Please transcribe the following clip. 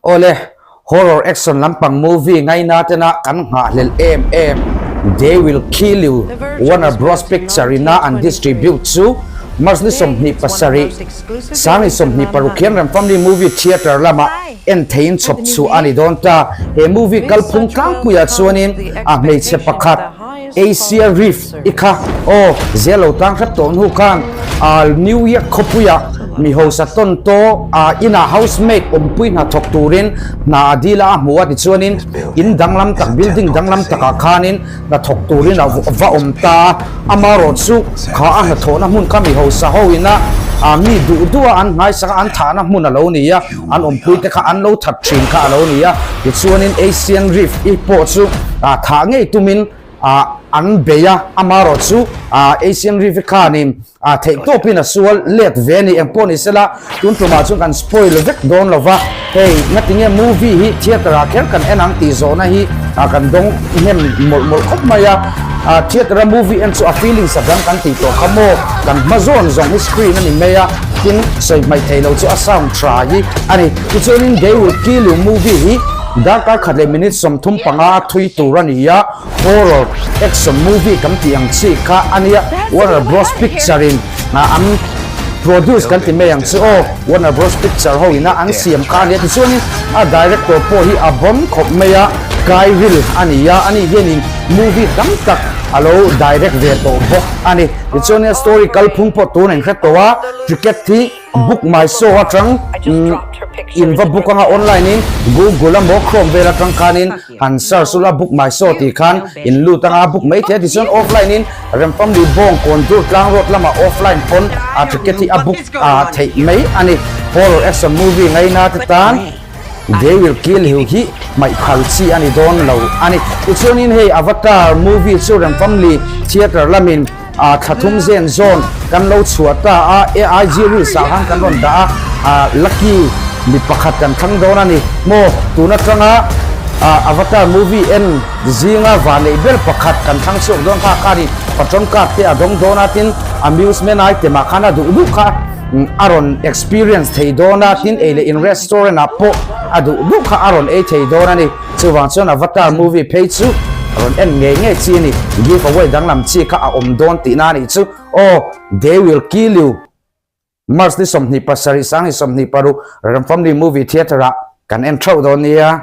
Awle, horror action lampang movie ngaina tena kan nghahhlelh em em They Will Kill You, Warner Bros Picture ina an distribute chu March ni 27, sang ni 26 hian Ramfamli Movie Theatre lamah en theiin chhawp chhuah a ni dawn ta. He movie kalphung tlangpuiah chuanin a hmeichhe pakhat Asia Reef i kha aw zel lo tang hrep tawh hnu khan New York khawpuiah mi hausa tawn taw inah housemaid awmpui hna thawk turin hna a dil a a hmu a tichuanin in danglam tak building danglam takah khanin hna thawk turin a va awm ta a, amaherawh chu kha a hnathawhna hmun kha mi hausa ho ina mi duh duh a an nghaisak a an thahna hmun a lo ni a, an awmpui te kha an lo that thin kha a lo ni a, tichuanin Asian Reef i pawh chu thah ngei tumin an bei a, amaherawh chu Asian Reef i khanin A theih tawpin a sual let ve a ni eng pawh ni sela tun tumah chuan kan spoil vek dawn lo va, hei ngatinge movie hi theatre ah kher kan en ang tih zawhna hi kan dawng hnem mawlh mawlh khawp mai a, theatre a movie en chu a feelings a dang kan tih tawh kha maw, kan hma zawn zawng hi screen a ni mai a, tin sawi hmaih theih loh chu a sound tha hi a ni. Tichuanin They Will Kill You movie hi darkar khat leh minute 35 a thui tur a ni a, Horror action movie kan tih ang chi kha a nia, Warner Bros Picture in an produce kan ti mai ang chu aw, Warner Bros Picture ho ina an siam kha a nia tichuanin a director pawh hi a bon khawp mai a, Guy Ritchie a ni a, ani hianin movie tam tak a lo direct ve tawh bawk a ni, tichuanin a story kalphung pawh tun a inhre tawh a, ticket hi. Book my show atang in va book anga online in Google emaw Chrome vel atang khanin han search ula book my show tih khan in lut anga book mai thei a tichuan offline in Remfamli bawng kawn dur tlang road lamah offline pawn a ticket hi a book a theih mai a ni. Horror action movie ngaina te tan They Will Kill You hi hmaih phal chi a ni dawn lo a ni. Tichuanin hei Avatar movie chu Remfamli theatre lamin A thla thum zen zawn kan lo chhuah ta a, AIG Reels ah khan kan rawn dah a, Lucky mi pakhat kan thlang dawn a ni maw? Tun atanga Avatar movie en zinga vanneih ber pakhat kan thlang chhuak dawn kha khan i patron card te a dawng dawn a, tin amusement item ah khan a duh duh kha a rawn experience thei dawn a, tin ei leh in restaurant ah pawh a duh duh kha a rawn ei thei dawn a ni. Chuvang chuan Avatar movie phei chu rawn en ngei ngei chi a ni. Give away danglam chi kha a awm dawn tihna a nih chu. Aw, They Will Kill You, March ni 27, 2026, Ramfamli Movie Theatre ah kan en theuh dawn nia.